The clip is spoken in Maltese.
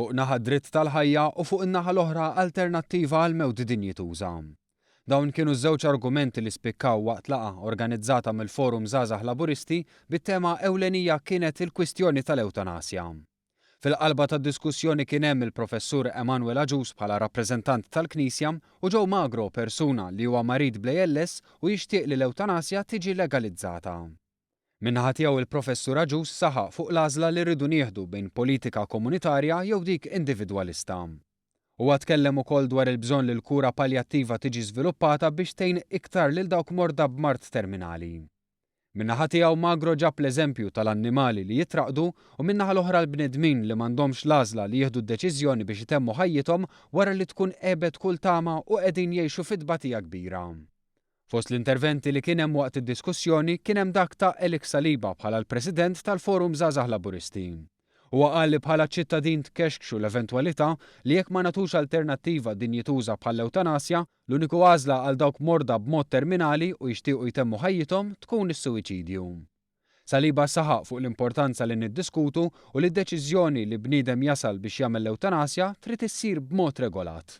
Fuq naħa d-dritt tal-ħajja u fuq in-naħa l-oħra alternattiva għal mewt dinjituża. Dawn kienu ż-żewġ argumenti li spikkaw waqt laqgħa organizzata mill-Forum Żgħażagħ Laburisti bit-tema ewlenija kienet il-kwistjoni tal-ewtanasja. Fil-qalba tad-diskussjoni kien hemm il-Professur Emanuel Agius bħala rappreżentant tal-Knisja u Joe Magro persuna li huwa marid bl-ALS u jixtieq li l-ewtanasja tiġi legalizzata. Min-naħa tiegħu il-Professur Agius saħaq fuq l-għażla li rridu nieħdu bejn politika komunitarja jew dik individwalista. Huwa tkellem ukoll dwar il-bżonn li l-kura paljattiva tiġi żviluppata biex tgħin iktar lil dawk morda b'mard terminali. Min-naħa tiegħu Magro ġab l-eżempju tal-annimali li jitraqdu u min-naħa l-oħra l-bnedmin li m'għandhomx l-għażla li jieħdu d-deċiżjoni biex itemmu ħajjithom wara li tkun għebet kull tama u qegħdin jgħixu fi tbatija kbira. Fost l-interventi li kien hemm waqt id-diskussjoni kien hemm dak ta' Alex Saliba bħala l-President tal-Forum Żgħażagħ Laburisti. Huwa qal li bħala ċittadin tkexkxu l-eventwalità li jekk ma nagħtux alternattiva dinjituża bħall-ewtanasja, l-uniku għażla għal dawk morda b'mod terminali u jixtiequ jtemmu ħajjithom tkun is-suwiċidju. Saliba saħaq fuq l-importanza li niddiskutu u li d-deċiżjoni li bniedem jasal biex jagħmel l-ewtanasja trid issir b'mod regolat.